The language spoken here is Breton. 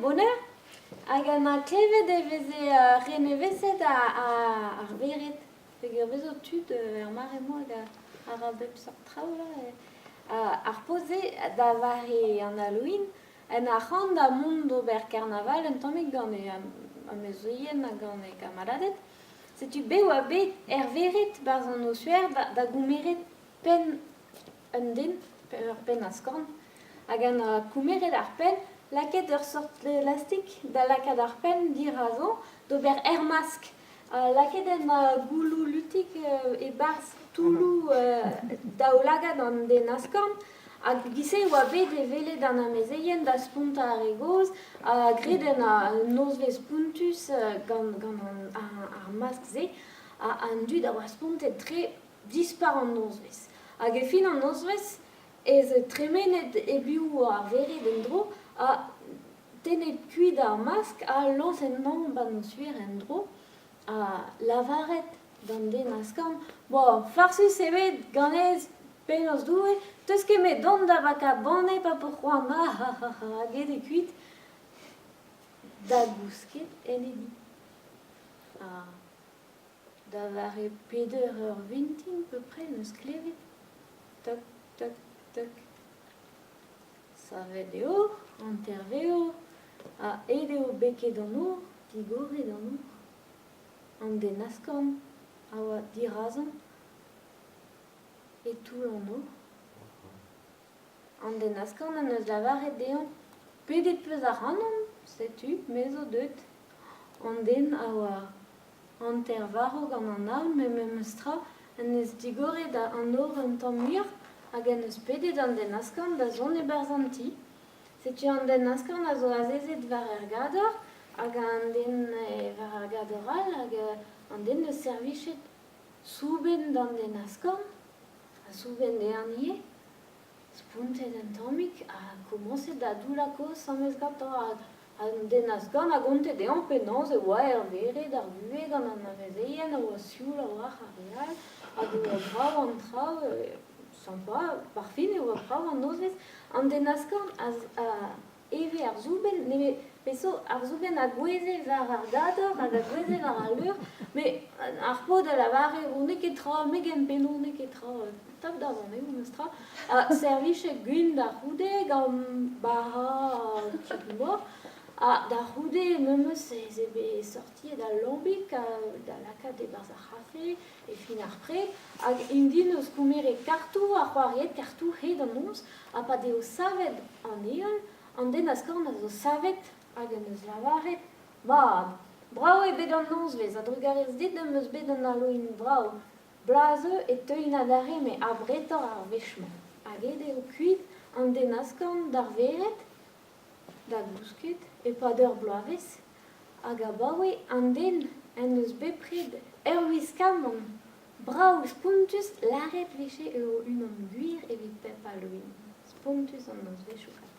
Boneur hag en a klevet e veze reneveset ar vered peogwir 'vez zo tud er mare-mañ hag a ra bep seurt traoù là. Ar paotr-se da vare an Halloween en arc'hant da mont d'ober karnaval un tammig gant e amezeien ha gant e gamaladed. Setu bet oa bet er vered 'barzh an ossuer da gomeret penn un den, ur penn askorn, hag en doa komeret ar penn, lakaet ur seurt elastik da lakaat ar penn dirazañ d'ober ur mask. Lakaet en doa gouloù lutik e-barzh toulloù daoulagad an den askorn hag e-giz-se e oa bet e welet an amezeien da spontañ ar re gozh ha graet en doa un nozvezh spontus gant gant ar mask-se ha an dud a oa spontet-tre dispar an nozvezh. Hag e fin an nozvezh ez eo tremenet e-biou ar vered en-dro ha tennet kuit ar mask ha lañset ennañ 'ba 'n ossuer en-dro ha lavaret d'an den askorn Bon, farsus eo bet ganez penaos Doue, 'teus ket 'met dont da vakañ banne pa 'po c'hoant ah ah ah hag aet eo kuit da gousket en e di. Ha Da vare peder eur vintin peupre 'neus klevet tok tok tok. Savet eo, hanter-vev, ha aet eo beket an nor, digoret an nor. An den askorn a oa dirazañ e toull an nor. An den askorn en deus lavaret dezhañ pedet 'peus ac'hanon, setu me zo deuet. An den a oa hanter-varv gant an aon met memes tra en deus digoret an nor un tamm muioc'h hag en deus pedet an den askorn da zont e-barzh an ti. Setu an den askorn a zo azezet war ar gador hag an den war ar gador all hag an den 'neus servijet soubenn d'an den askorn ha soubenn dezhañ ivez. Spontet un tammig ha komañset da doullañ kaoz asambles gantañ hag an den askorn a gonte dezhañ penaos e oa er vered ar vuhez gant an amezeien a oa sioul a-walc'h ar re all hag e oa brav an traoù, sympa, parfin e oa brav an nozvezh. An den askorn a eve ar soubenn nemet peseurt ar soubenn a gouezhe war ar gador hag a gouezhe war al leur met ar paotr a lavare o n'eo ket tra me gempenno n'eo ket tra tap da vont eo memes tra ha servichet gwin da c'houde gant bara kig-moc'h ha da c'houde memes ez eo bet sortiet al lambig da lakaat e-barzh ar c'hafe e fin ar pred hag int 'neus komeret kartoù ha c'hoariet kartoù hed an noz ha pa deo savet an heol, an den askorn a zo savet hag en deus lavaret Mat, brav eo bet an nozvezh, a-drugarez dit em eus bet un Halloween brav. Bloaz zo e teuin adarre met abretoc'h ar wech-mañ. Hag aet eo kuit an den askorn d'ar vered da gousket e-pad ur bloavezh hag abaoe an den en deus bepred ur wiskamant Brav-spontus lâret 'vije eo unan gwir evit pep Halloween. Spontus an nozvezhioù kentañ.